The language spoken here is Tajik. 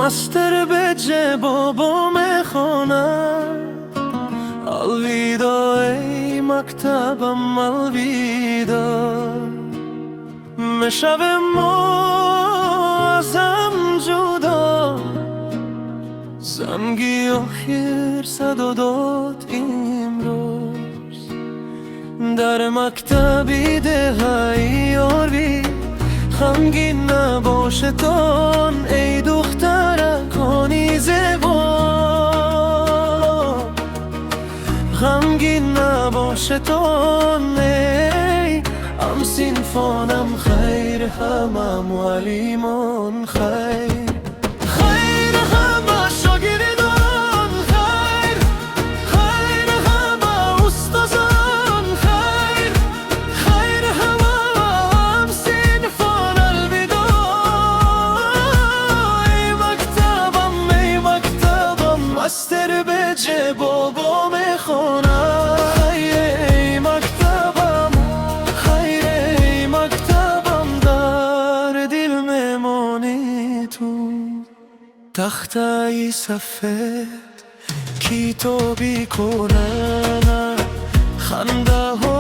Мастер беҷе бобо мехонад. Алвидоъ, эй мактабам, алвидоъ. Мешавем мо аз ҳам ҷудо. Занги охир садо дод имрӯз дар мактаби деҳаи Ёрӣ. Ғамгин набошетон, эй духтаракони зебо. Ғамгин набошетон, эй ҳамсинфонам. Хайр, ҳама муаллимон, хайр. Хайр, ҳама шогирдон, хайр. Хайр, ҳама устозон, хайр. Хайр, ҳама ҳамсинфон, алвидоъ. Эй мактабам, эй мактабам, мастер беҷе бобо мехонад. Эй мактабам, хайр, эй мактабам, дар дил мемонӣ ту. Тахтаи сафед, китоби кӯҳна, хандаҳо.